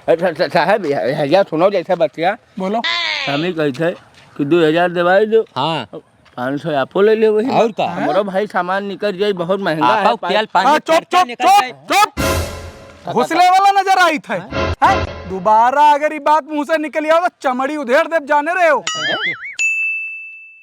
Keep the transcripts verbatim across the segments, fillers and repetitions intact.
अच्छा, अच्छा, साहब, य-, य-, या सुनो जैसे बतिया। बोलो। हम ही कहते हैं कि दो हजार देवाई दो। हाँ। पाँच सौ आपो ले ले वही। और का? हमरो भाई सामान निकल जाई, बहुत महंगा आपा है, तेल पानी हाँ, चुप, खर्चा चुप, निकल चुप, जाए। चुप। घुसले वाला नजर आई थे। हैं? दोबारा अगर ये बात मुंह से निकल आओ तो चमड़ी उधेड़ देब, जाने रहे हो।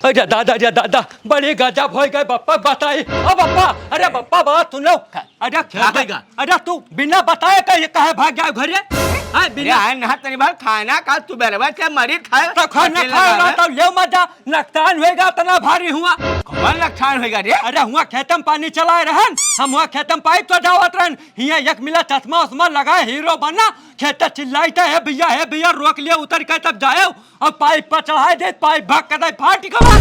अरे दादा, अरे दादा, बड़ी गजब होइ गए बप्पा, बताई। ओ बप्पा, अरे बप्पा, बात सुनो। अरे का खेत, भइगा? अरे तू बिना बताए का ये काहे भाग गया घरे? हैं, अरे बिना आए ना तनी भर खाना का, तू बेरवा से मरी खाए। तो खाना खाए ना तो ले मजा, नुकसान होइगा इतना भारी हुआ। कौन नुकसान होइगा रे? अरे हुआ खेतम पानी चलाए रहन, हम हुआ खेतम पाइप तो जावत रहन, हियाँ एक मिला चश्मा उश्मा लगाए हीरो बना, खेत चिल्लाई तो, "हे भैया, हे भैया, रोक लिया, उतर के तब जाए।" अब पाइप पर चढ़ाए दे, पाइप भाग के फाट गवा।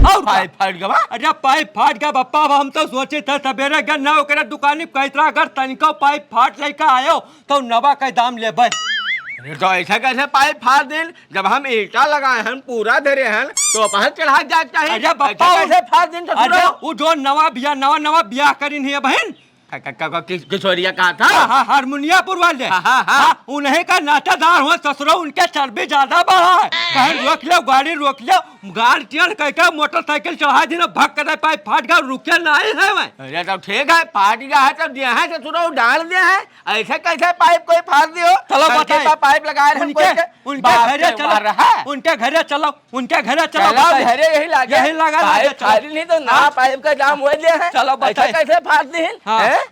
और का? पाइप फाट गवा? अरे पाइप फाट गवा बप्पा, अब हम तो सोचे थे सबेरे गन्ना ओकरे दुकानी पे कहत रहा, अगर तनिको पाइप फाट लेके आयो तो नवा के दाम लेबे। अरे तो ऐसा कैसे पाइप फाड़ दिन? जब हम ईंटा लगाए हन, पूरा धरे हन, तो अपन चढ़ा जाए चाहिए। अरे बप्पा, ऐसा कैसे फाड़ दिन अरे ससुरो? वो जो नवा बिया, नवा नवा बिया करिन है बहन, क-, क-, क-, क-, किस-, किशोरिया कहा था? हाँ, हाँ, हारमोनियापुर वाले। हाँ, हाँ, हाँ। हाँ, उन्हीं का नाटेदार हो ससुरो, उनके चर्बी ज्यादा बढ़ा है। कहें, "रोक लो, गाड़ी रोक लो, गाड़ी टेढ़ करके मोटरसाइकिल चढ़ा दी ना, भग कर पाइप फाट गया, रुके नहीं है मैं।" अरे, तब ठीक है, फाट गया है, तब दिया है ससुरो, डाल दिया है। ऐसे कैसे पाइप कोई फाड़ दियो? चलो, सड़के बताए। पर पाइप लगा रहे हैं, उनके, कोई के उनके बाप घरे से चलो, मार रहा है। उनके घरे चलो। उनके घरे चलो, चलो, बताई। घरे यही लागे। यही लगा, पाइप लागे, चलो। खाली नहीं तो ना हाँ। पाइप का जाम हो गया है। चलो, ऐसा बताई। कैसे फाड़ दी है? हाँ। हैं?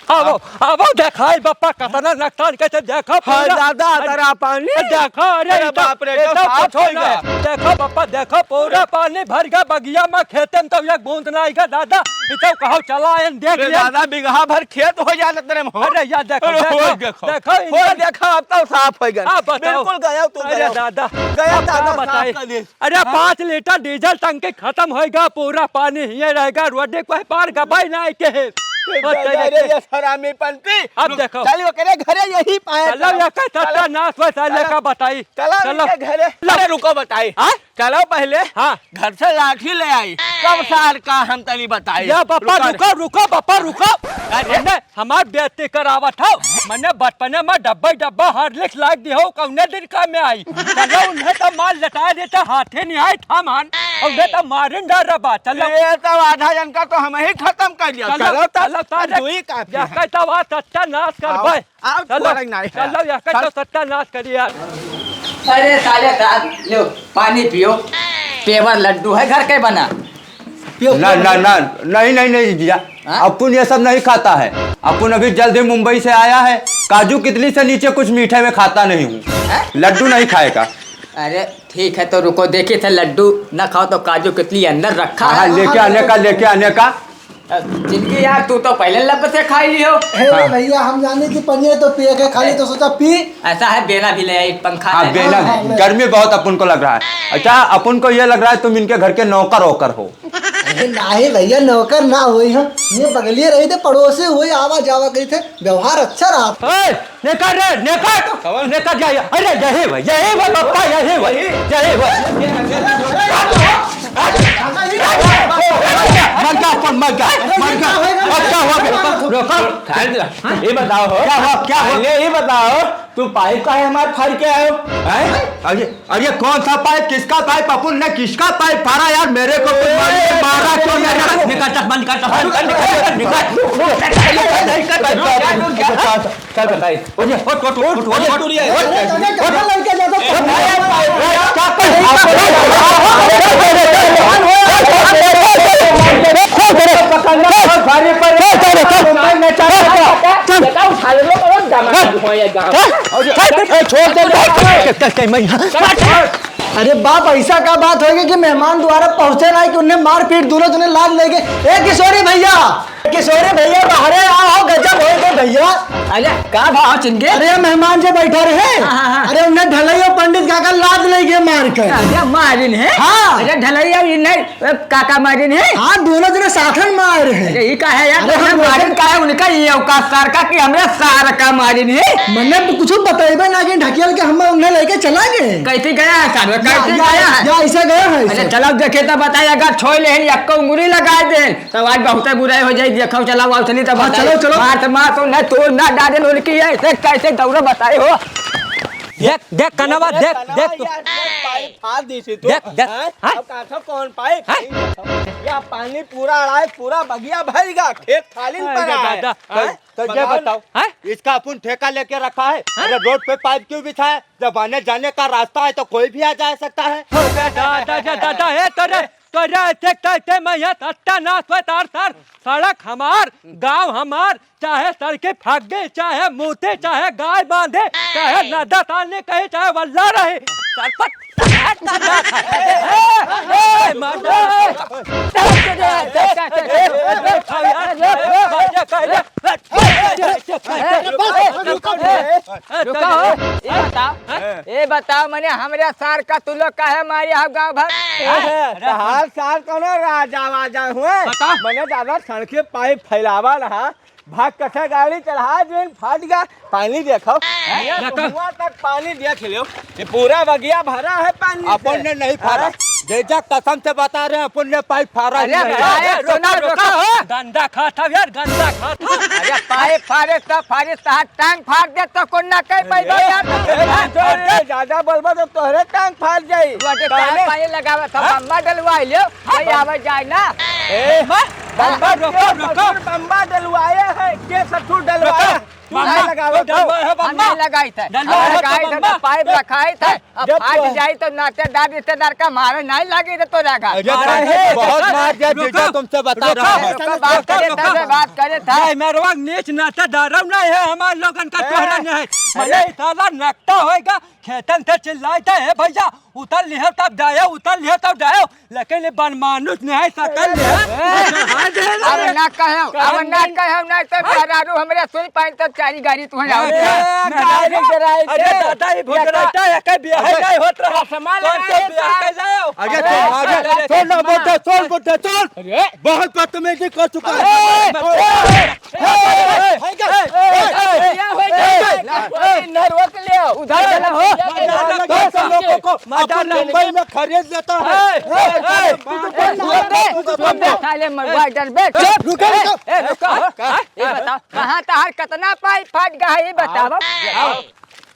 अब, अब देखाई बप्पा, कतना नुकसान कैसे देखो हाँ, पूरा। दादा, अरे, तेरा पानी। देखो, अरे, अरे, ई तो, बाप रे, ई तो तो साफ कुछ होइगा। नहीं। देखो बप्पा, देखो, पूरा पानी भर गया बगिया में, खेते में तो एक बूंद ना आइगा, दादा। ई तो कहो चला, एन देख अरे, लिया। दादा, बीघा भर खेत हो जाता तेरे में। अरे, या देखो, अरे, देखो, होई देखो। देखो, होई इनका देखो, अब तो साफ होइगा। हाँ, बताओ। बिल्कुल गया तू, अरे, गया। दादा, गया अब का दादा, साफ बताई? कर दे। अरे, हाँ? पाँच लीटर डीजल टंकी खतम होइगा, पूरा पानी हिये रहेगा, रोडे कोई पार गबाई ना आए के है। ए, बस दादा, चले अरे, के। ये हरामी पंती। अब रुक, देखो। चल, ओकरे घरे यही पाए, चलो, चलो। ये का चलो। सत्यानाश हुआ, चलो। का बताई। चलो, चलो। इनके घरे। चलो। अरे, रुको, बताई। हाँ? चलो पहले। हाँ। घर से लाठी ले आई। कब सार का हम तनी बताई। या पापा, रुको। रुको, रुको, पापा, रुको। अरे। हमने हमार बेइज्जती करावत हो। मने बचपने में डब्बे डब्बा Horlicks लाग दी हो, कौने दिन काम में आई? चलो, उन्हें तो मार लटा देता, हाथे नहीं आए था मान, उन्हें तो मारिन डर रबा। चलो। ये तो आधा जन का तो हम ही खतम कर दिया। चलो, चलो, तब चलो, तब चलो। दुई काफी या है। कहता हुआ सत्यानाश कर आओ, भाई। आओ, चलो, छोड़े नहीं। चलो, या कहता चल। सत्यानाश करिए यार। अरे साले साहब, लो, पानी पियो, पेवर लड्डू है घर के बना। पियो, ना, पियो, ना, पियो। ना, नहीं, नहीं, नहीं, जीजा। हाँ? अपुन ये सब नहीं खाता है। अपुन अभी जल्द ही मुंबई से आया है। काजू कतली से नीचे कुछ मीठे में खाता नहीं हूँ। हाँ? लड्डू नहीं खाएगा। अरे, ठीक है, तो रुको, देखी थे लड्डू ना खाओ तो काजू कतली अंदर रखा हाँ, है। हाँ, लेके आने का, लेके आने का। अ, जिंदगी यार, तू तो पहले लब से खाई लियो। हे हाँ। भैया, हम जाने कि पनिया तो पिए के, खाली तो सोचा पी। ऐसा है, बेना भी ले आई, पंखा हाँ, है। बेना हाँ, भी। हाँ, ले। गर्मी बहुत अपुन को लग रहा है। अच्छा, अपुन को ये लग रहा है तुम इनके घर के नौकर वोकर हो। अरे नाही भैया, नौकर ना होई हम, ये बगलिए रही थे, पड़ोसी होई, आवा जावा करी थे, व्यवहार अच्छा रहा। ए, निकल रे, निकल। कौन? निकल जा, अरे यही भाई, यही भाई, पप्पा, यही भाई, यही भाई। मर गया अपन, मर गया, मर गया। अब क्या हुआ बे? रुको। खाए दे। ये बताओ हो। क्या हुआ, क्या हुआ? पहले ये बताओ, तू पाइप काहे हमार फाड़ के आयो? हैं? अरे, अरे कौन सा पाइप, किसका पाइप? अपुन ने किसका पाइप फाड़ा यार? मेरे को कोई मार-, मारा क्यों नहीं? निकाल, चश्मा निकाल, चश्मा निकाल, निकाल, निकाल। चल बताई। उठ, उठ, उठ, उठ, उठ, उठ। अरे, दादा, कहाँ लड़के जाते हो? बताओ, उठा ले लो, करो, दामाद हो या गाँव। छोड़ दे। अरे बाप, ऐसा का बात होइगी कि मेहमान द्वारा पहुँचे ना कि उन्हें मारपीट, दोनों जने लात लेके। ए किशोरी भैया, किशोरी भैया, बाहरे आओ, गजब होइगे भैया। अरे, का भाव चिनके? अरे, मेहमान जे बैठा रहे, हाँ, हाँ, हाँ। अरे, उन्हें ढलैया पंडित काका लात लेके मार के। अरे, मारिन है? हाँ। अरे, ढलैया ये नहीं, ए, काका मारिन है? हाँ, दोनों जने साथन मार रहे। अरे, ये का है यार? अरे, हम मारिन का है उनका, ये औकात सार का कि हमरे सार का मारिन है? मने तो कुछ बताइबे ना कि ढकेल के हम उन्हें लेके चला गए। कैसे गया है सार? कैसे या, गया है? या ऐसा गया है, अरे, ऐसा। चलो देखे तो बताए, अगर छोड़ ले, यक्को उंगली लगा दे। तो आज बहुते बुराई हो जाई, देखो, चलाओ, आओ, चली तब हाँ, बताई। चलो, चलो। मार तो, मार तो, ना तोड़, ना डाले, उनकी ऐसे कैसे दौड़ो बताई हो। देख, देख, कनवा, देख, कनवा देख तू। यार, पाइप फाड़ दी थी तू। देख, देख, हैं? हैं? अब कहाँ से कौन पाइप? हैं? या पानी पूरा अड़ाए, पूरा बगिया भर गया, खेत खाली अरे पड़ा है। दादा। हैं? तो ये बताओ ना। बताओ, हैं? इसका अपन ठेका लेके रखा है? हैं? अरे रोड पे पाइप क्यों बिछाया? जब आने जाने का रास्ता है तो कोई भी आ जा सकता है। दादा, दादा, दादा, हे तोरे, तोरे ऐसे कैसे मैं यहाँ सत्यानाश होए तार, तार। सड़क हमार, गांव हमार, चाहे सड़के फागे, चाहे मूते, चाहे गाय बांधे, चाहे नदा ताने कहे, चाहे वल्ला रहे। सरपत। ए, ए, मार दे। रुका हो, ये बताओ, हाँ? ये बताओ, मने हमरे सार का तू लोग काहे मारे हो गाँव भर? ए, तहार सार कौनो राजा वाजा हुए? बता। मने दादा सड़के पाइप फैलावा रहा, भाग कथे गाड़ी चढ़ा दिन फट गया, पानी देखो। हैं? ये देखो। कुआं तक पानी देख लो, ये पूरा बगिया भरा है पानी से। अपन ने नहीं फाड़ा। हैं? जीजा कसम से बता रहे हैं, अपन ने पाइप फाड़ा ही अरे नहीं। भाई, रुको, सुना, रुको, रुको। गंदा खात हो यार, गंदा खात हो। अरे पाइप फाड़े तो फाड़े, तहार टांग फाड़ दे तो कौन ना कह पाइबा यार। ए, ए, ए, ज्यादा बोलबा तो तोहरे टांग फाड़ जाई। तू आके ताले। टांग पानी लगावे, सब बम्बा डलवाई लियो, भाई आवे जाए ना। ए, बम्बा, बम्बा, रुको, रुको। ससुर बम्बा डलवाए है, के ससुर डलवाए? रुको। तू बम्बा, नहीं लगावे तू डलवाए हो हम बम्बा? नहीं लगाई थे। डलवाए हम हो तो लगाई थे तो बम्बा? पाइप रखाई थे। अब जब फाट तो जाई तो नातेदार रिश्तेदार का मारे नहीं लागे रे तोरा का। अरे मारे काहे? बहुत मार दिया, रुको, जीजा तुमसे बता रुको, रहा हूँ। रुको, बात करे था, रुको। बात करे था। नहीं, मेरे वक्त नीच नातेदार नहीं है, हमारे लोगन का ए, तोहरा नहीं है। अरे। मने साला नकटा होएगा, खेतन से चिल्लाए थे, "हे भैया, उतर लिहो तब जायो, उतर लिहो तब जायो।" लेकिन ये बनमानुस नहीं है, सकल नहीं है। ए, अब ना कहो, अब ना कहो, नहीं तो मेहरारू हमरे सुई पाइन तो चारी गाड़ी तुम्हें ए, आओ। गाड़ी डराई अरे के। दादा, ये भुजराता है, कहीं ब्याह अरे, नहीं होत रहा। चश्मा कौन लगाए से ब्याह था। कर लाओ? अरे, अरे, छोड़, अरे, अरे, छोड़ ना, छोड़, बोलते, छोड़, बोलते, छोड़। अरे। बहुत बदतमीजी कर चुका है। ए, ए, ए, ए, ए, ए, ए, ए, ए, ए, ए, ए, ए, रोक ले, उधर ए, चला हो। मार डालो, मार डालो, लोगों को मार अपन डालो। मुंबई में खरीद लेता है। ए, ए, ए, ए, तू तो ए, बोल रहा है, ए, तू तो बोल रहा है। साले मरवा डर बे। ए, रुको, ए, रुको। ए, रुको। हाँ? ये बताओ, कहाँ तहार कितना पाइप फाट गया है, ये बताओ। आओ,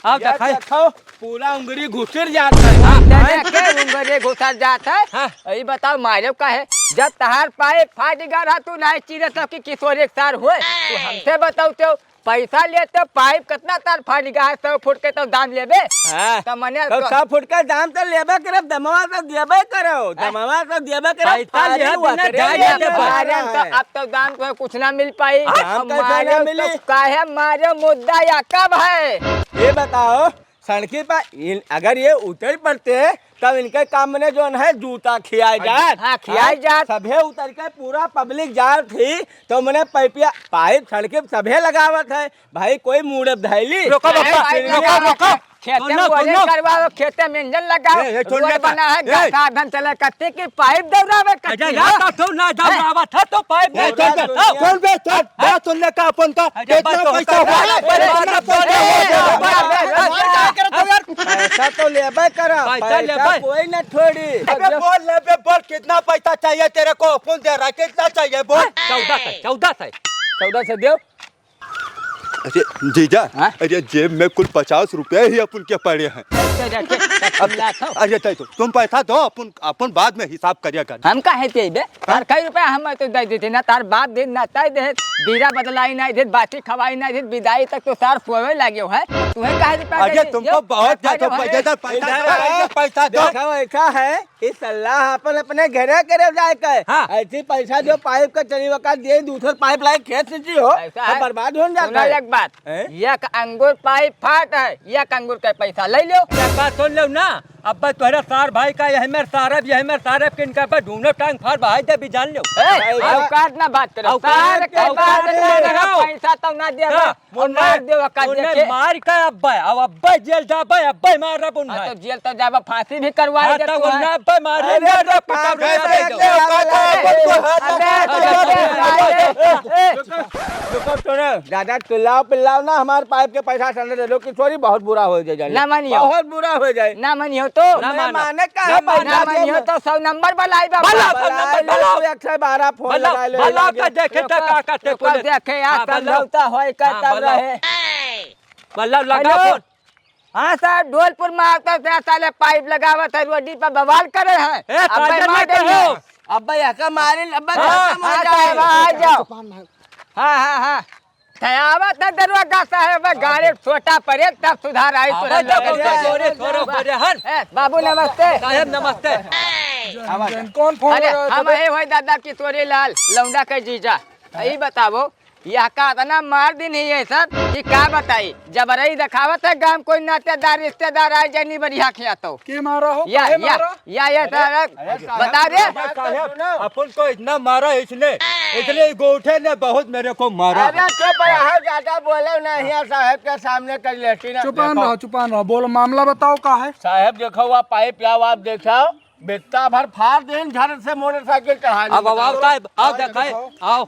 आओ, ये देखाई। देखो, पूरा उंगली घुसर जाता है। हाँ, तेरे के उंगली घुसर जाता है। हाँ। ये बताओ, मारे का है? जब तहार पाइप फाट गया रहा, तू नहीं चीरे तो कि किशोर एक सार हुए, तू हमसे बताओ तो। पैसा लेते पाइप कितना तार फाट गया है, सौ फुट के तो दाम लेबे। हाँ। तो मने तो क- सौ फुट के दाम तो लेबे करब, दमवा तो देबे करो, हाँ। दमवा तो देबे करो, पैसा फाजिल लेते हुआ ना करे जाए लेते लेते बाहर बाहर है। तो अब तो दाम तो कुछ ना मिल पाई। दाम अब कैसे मारे ना तो मिली? काहे मारे मुद्दा या कब है? ये बताओ, सड़की पर इन, अगर ये उतर पड़ते तब इनके काम में जो है जूता खियाए जात। हाँ, खियाए हाँ, जात। सभे उतर के पूरा पब्लिक जात थी तो मने पाइपिया, पाइप सड़की पे सभे लगावत है। भाई कोई मूड़े धैली। रुको बाबा, अरे, रुको, रुको। खेते सुन में ना, बोरिंग सुन ना। करवाओ, खेते में इंजन लगाओ, ए, ए, सुन रोड ना, बना है, ए। साधन चले, कत्ती की पाइप दौड़ावे, कत्ती अरे, ना हो। तो, तो ना दौड़ावा था, तो पाइप ए, नहीं चल बे, दौड़ावा था। चल बे, चल, बात सुन ले का अपन का, अरे, कितना बात तो पैसा होता हुआ? है, अरे, अरे, अरे, अरे, अरे, अरे, अरे, अरे, पैसा तो लेबे करा, पैसा पैसा लेबे। कोई ना छोड़ी। अबे बोल ना बे, बोल, कितना पैसा चाहिए तेरे को? कौन दे रहा है? कितना चाहिए? बोल। चौदह सौ, चौदह सौ। चौदह सौ दो। अरे जीजा, हाँ? अरे जेब में कुल पचास रुपया ही अपन के पड़े हैं। अच्छा, अच्छा, अच्छा, अब, चिल्लात हो। अरे तै तो, तुम पैसा दो, अपन, अपन बाद में हिसाब करिया कर। हम काहे देबे? हाँ? तार कई रुपया हम तो दे देते ना, तार बाप दे ना, तय दे, बीरा बदलाई नहीं दे, बाटी खवाई नहीं दे, विदाई तक तो सार सोवे लगे है। तुम्हें काहे रुपया अरे दे दे? तुमको जो बहुत पैसा ज्यादा दे, पैसा दे, पैसा दो। देखो, ऐसा है, ई सलाह अपन अपने घरे करे जाए के। हाँ। ऐसी पैसा जो पाइप का चली वका दिए, दूसर पाइप लाए खेत से जी हो, ऐसा तो है। बर्बाद हो जाता सुना है। एक बात, हैं? एक अंगुर पाइप फाट है, एक अंगुर का पैसा ले लो। एक बात सुन लो ना, अब तोहरा सार भाई का यही मेर सारब, यही मेर सारब के इनका पर ढूंढो टांग फाड़ बहाई दे भी जान लो। ए, ऐसा औकात ना बात करो। औकात सार के औकात बात ना ना करो। करो, पैसा तो ना दे हाँ। और मार देवा का उन्हें देखे। मार के अब्बे, अब अब्बे जेल जाबे, अब्बे मारब उन्हें। हाँ, तो जेल तो जाबा, फांसी भी करवाए हाँ, दे तो तू, उन्हें हाँ। अब्बे मारे अरे, ना तो रे, पिता फांसी रुपया दे दे दो। दे दो। अबे, अबे, अबे, अबे, अबे, अबे। रुको, रुको, सुनो, ज्यादा चिल्लाओ पिल्लाओ ना, हमारे पाइप के पैसा ठंडे दे दो, किशोरी बहुत बुरा हो जाए। ना मानियो। बहुत बुरा हो जाए। ना मानियो, तो ना मैं माने। माने का ना है, माने। ना मानियो तो सौ नंबर बलाई बा। बला, सौ नंबर बला। तू एक सौ बारह फोन बला, लगा ले, बला लगे। के देखे तो का करते रुको, कुल। देखे यार, हाँ, बला। समझौता होए का हाँ, तब बला। रहे। बला, लगा हेलो। फोन। हाँ सर, ढोलपुर में आवता से साले पाइप लगावत है, रोडी पर बवाल करे हैं। ए, अबे ताजा मार ना देंगे। कहो। अबे एका मारे, अबे हाँ, खत्म हो हाँ, जाए। साहब, आ जाओ। हाँ, हाँ, हाँ। त आवत है दरोगा साहब, गाड़ी छोटा पड़े, तब सुधार आई अबे तुरंत जब लगे। उनका जोरे छोरो पड़े हन। ए, बाबू नमस्ते। साहब नमस्ते। जन, जन, कौन फोन अरे, लगाया था हम बे? है वही दादा किशोरी लाल, लौंडा के जीजा। यही बताओ, यह का इतना मार दिन ही है सर कि का बताई, जबरई दिखावत है, गांव कोई नातेदार रिश्तेदार आए जाए, नहीं बढ़िया खिया तो। के मारा हो? या, काहे या, मारा? या, या, अरे, सर, अरे, बता दे। साहब, साहब, सुनो। अपन को इतना मारा इसने, इसने गोठे ने बहुत मेरे को मारा। अरे, चुप रहो, ज्यादा बोलो नहीं, यार, साहब के सामने कर लेती ना। चुपान देखो। रहो, चुपान रहो, बोलो, मामला बताओ, का है? साहब, देखो, वह पाइप लाओ, आप देखो, बित्ता भर फाड़ देन, घर से मोटरसाइकिल चढ़ा अब देन। आओ, साहब, आओ, आओ, दिखाए, दिखाओ। आओ।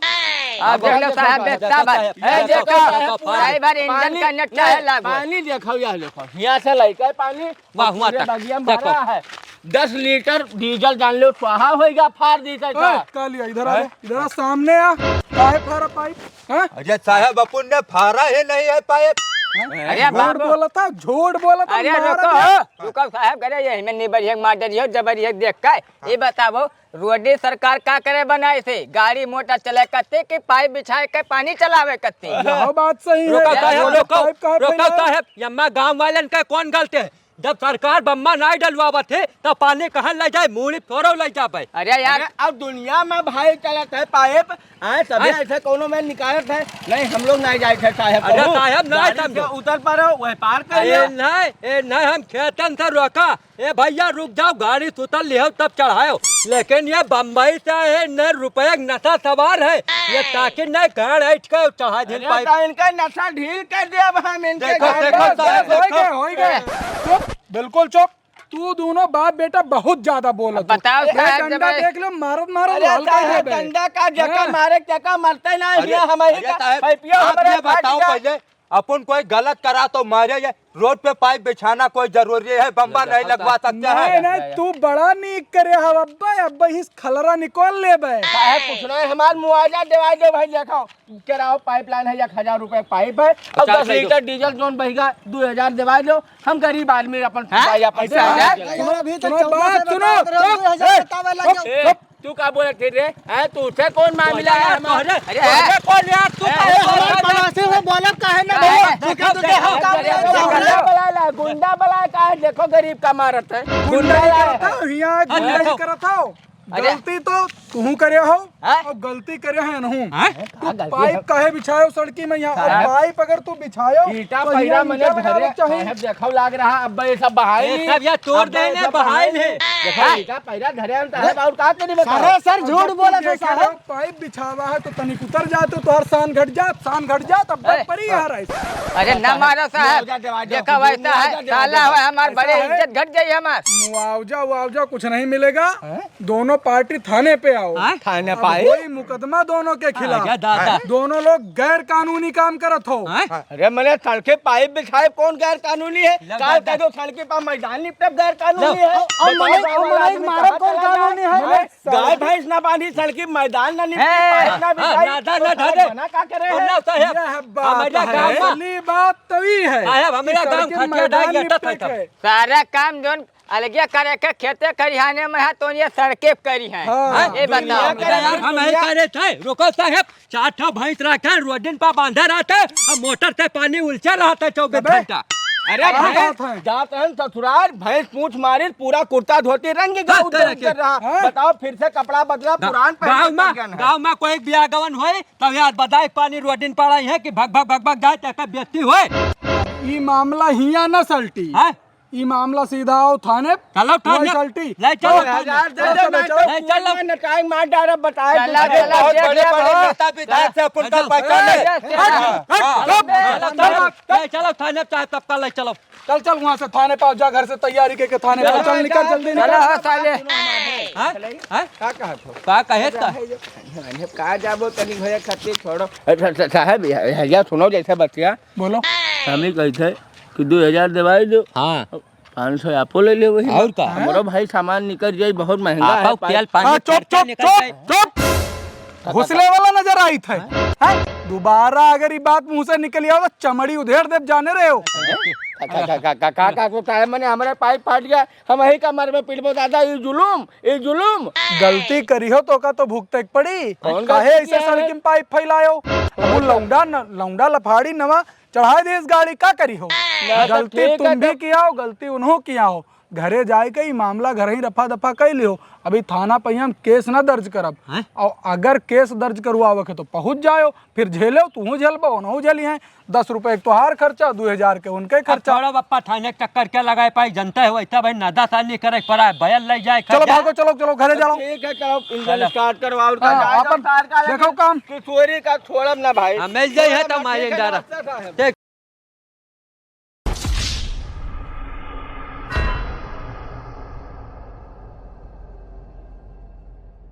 आप देख लो, साहब, बित्ता भर। ए, देखो, देखो, पूरा ही भर इंजन पानी, का नट चाहे नहीं, लागो। पानी देखो, यह देखो, यहाँ से लइके पानी वाह, वहाँ पूरे तक। बगिया में देखो। भरा है। दस लीटर डीजल जान लो, स्वाहा होइगा, फाड़ दी था। ए, का लिया? इधर आ रे, हैं? इधर आ, सामने आ। काहे फारा पाइप? हैं? अरे साहब, अपन ने फारा ही नहीं है पाइप। हैं? अरे झूठ बाबू। बोला था, झूठ बोला था, अरे मारा रुको, दिया। रुको साहब, करे यही में नहीं बढ़िया मार डरियो, जबरिया देख के। ये बताओ, रोडी सरकार का करे बनाए से? गाड़ी मोटर चले कत्ते कि पाइप बिछाए के पानी चलावे कत्ते? यह बात सही रुको है। साहब, बोलो, रुको, पाइप काहे रुको फैलाए? साहब, यम्मा गांव वालन का कौन गलती है? जब सरकार बम्मा नाई डलवावत है, तब पानी कहाँ ले जाए? मूड़ी थोड़ो ले जाबे। अरे यार। अरे, अब दुनिया में भाई चलत है पाइप, आए, सभी आए। ऐसे कोनो में निकालत है। नहीं, हम लोग नहीं जाए थे साहब अरे कहूँ। साहब, नहीं गाड़ी से समझो। उतर पड़ो, वह पार कर अरे लो। नहीं, ए नहीं, हम खेतन से रोका। ए भैया, रुक जाओ, गाड़ी सुतल लिहो, तब चढ़ायो। लेकिन ये बम्बई से आए हैं, न रुपये के नशा सवार है। ये ताकि न गाड़ ऐठ के चढ़ा दिन अरे, पाइप। तो इनका नशा ढील कर दिया अब हम इनके देखो, गाड़ी देखो, में। साहब, होई देखो। गए, होई गए। चुप, बिल्कुल चुप। तू दोनों बाप बेटा बहुत ज्यादा बोलत हो। बताओ ए, साहब, डंडा जब देख लो, मारत, मारत अरे लाल कर साहब, देबे। डंडा का जका हाँ। मारे, जका मरते ना, अरे, ये हम ही अरे का साहब, पाइपियो आप हमारे ये फाट बताओ गया। पहले, अपन कोई गलत करा तो मारे, ये रोड पे पाइप बिछाना कोई जरूरी है? बम्बा नहीं लगवा सकते हैं? नहीं, नहीं, तू बड़ा नीक करे हव, अब्बा, अब्बा, इस खलरा निकाल लेबे। साहब, कुछ नहीं, हमार मुआवजा देवा दो भाई, देखो। केराव पाइपलाइन है, एक हजार रुपए पाइप है, और पचास दस लीटर डीजल जोन बहिगा, दो हजार देवा दो। हम गरीब आदमी अपन हाँ? भाई अपन पैसा है। सुनो, सुनो, बात सुनो, चुप, चुप, चुप। ए, तू का बोलत है रे? हैं, तू से कौन मामला है हमार? अरे, अरे, कौन यार, तू ए, का अरे, बोलत है? हमार बड़ा से वो बोलब काहे ना अरे, बोलत? देखो, देखो, देखो, देखो, देखो, गुंडा बला, गुंडा बला का है? देखो, गरीब का मारत है। गुंडा ही करत हो, हियाँ गुंडा ही करत हो। अरे। गलती तो तू करे हो, हाँ? और गलती करे हैं नहूँ। हाँ? तू का गलती पाइप है? काहे बिछायो सड़की में यहाँ? और हाँ। पाइप अगर तू बिछायो, ईंटा तो पैरा यहाँ मने ईंटा धरे, लगावे चाहिए। साहब देखो लाग रहा, अब ये सब बहाई ए, नहीं। सब ये तोड़ अब ये देने, सब बहाई बहाई नहीं। नहीं। देखो, हाँ। ईंटा पैरा धरे हम तो है, और का करी बताओ? अरे सर, झूठ बोला था साहब। पाइप बिछावा है तो तनिक उतर जात, तो तोहर शान घट जात, शान घट जात, अब ए। परी यहाँ रहे। अरे ना मारो साहब, मुआवजा देवा दो, देखो वैसा है, मुआवजा देवा साला दो। है हमार, ऐसा बड़े है? इज्जत घट जाई हमार। मुआवजा, मुआवजा कुछ नहीं मिलेगा। हैं? दोनों पार्टी थाने पे आओ। हैं? थाने अब पे आए? कोई मुकदमा दोनों के खिलाफ। आजा दादा। दोनों लोग गैर कानूनी काम करत हो। हैं? अरे मने सड़के पाइप बिछाए कौन गैर कानूनी है? लो काल दादा। कह दो सड़के पर मैदान निपटब गैर कानूनी लो। है। और बताओ, मने, गाँव और वाला मने आदमी मारब कहाँ कौन चला कानूनी जाए? है? हैं? गाय भैंस ना बांधी सड़के मैदान ना निपटी, हैं? पाइप ना हाँ, बिछाई, ना, ना, तो ना, साहब ना। मना का करे हैं? ना, साहब। यह बात हमारा है। गाँव में असली बात तभी है साहब, हमारा कि गाँव सड़के खटिया डाल मैदान गया निपटे था। के। सारा काम जोन अलगे करे के खेते खरिहाने में है, तो ये सड़के करी हैं। हाँ। हैं? ये दुनिया बताओ। के अरे यार, हम यही दुनिया कह रहे थे, रुको साहब, चार ठो भैंस रखे, रोडिन पर बांधे रहते, हम मोटर से पानी उलचे रहते चौबीस अबे, घंटा। अरे क्या भाई, बात है? जात हन ससुराल, भैंस पूंछ मारी, पूरा कुर्ता धोती रंग गया, हाँ, उधर तरह के। उधर रहा। हाँ। बताओ, फिर से कपड़ा बदला, गा-, पुरान पहन गाँव के में, चल गया है। गाँव में कोई बियाह गवन होए, तब यार बदाई पानी रोडिन पड़ा है कि भग, भग, भग, भग जाए, तेका बेइज्जती होए। ई मामला हियाँ न सलटी। हैं? ई मामला सीधा आओ थाने। चलो थाने। वही सलटी। ले चलो ओ, थाने। हजार दे दे, चलो, नहीं तो चलो। ले चलो। पूरा नटाई मार डारा, बताए चलो, तुझे। चलो, बहुत देख बड़े, ले बड़े बाबा। नेता विधायक से अपन का चलो। पहचान है। ए, ए, हाँ, ए, हाँ, चलो, हाँ। चलो, चलो, ले चलो थाने, चाहे तब का ले चलो। चल, चल, वहाँ से थाने पे जा, घर से तैयारी करके थाने पे चल, निकल जल्दी निकल। चलो, हाँ, साले। हैं? हैं? का कहा था? का कहे था? का जाबो तनी भैया खातिर छोड़ो। अच्छा, अच्छा, साहब, भैया सुनो जैसे बतिया। बोलो। हम ही कही थे कि दो हजार दिवाई दो। हाँ। पाँच सौ आपो ले ले वही। और का? हमरो भाई सामान निकल जाई, बहुत महंगा आपा है, तेल पानी हाँ, चुप, खर्चा चुप, निकल चुप, जाए। चुप। घुसले वाला नजर आई थे। हैं? हैं? दोबारा अगर ये बात मुंह से निकल आओ तो चमड़ी उधेड़ देब, जाने रहे हो। का, का, का, का, का, का, का, का, मने हमारे पाइप फाट गया, हम यही का मारे में पिटबो दादा, ये जुलुम, ये जुलुम। गलती करी हो तो का तो भुगते के पड़ी। कौन काहे गलती ऐसे किया है? सड़क में पाइप फैलायो? अब वो लौंडा न, लौंडा लफाड़ी नवा चढ़ाए दे इस गाड़ी, का करी हो? ना तो गलती ठीक तुम है भी तो। किया हो, गलती उन्हों किया हो। घरे जाए के ई मामला घर ही रफा दफा कर लियो। अभी थाना पे हम केस ना दर्ज करब। हैं? और अगर केस दर्ज करवावे के तो पहुँच जायो, फिर झेलो, तू झेलबो, उन्हों झेली हैं। दस रुपए के तोहार खर्चा, दो हजार के उनके अब खर्चा। छोड़ो बप्पा, थाने के चक्कर क्या लगाए पाई, जनता है वैसा भाई, नदा सानी करे पड़ा है, बैल ले जाए चलो खर्चा। भागो, चलो, चलो, घरे चलो। ठीक है, चलो, इंजन चलो। स्टार्ट करवाओ, उनका हाँ, जाए अपन कार का देखो लगे काम। कि चोरी का छोड़ब ना भाई। हाँ, मिल जाए है छोड़ब तो ना, मारे ठीक है, डारा। नमस्ते साहब। देख,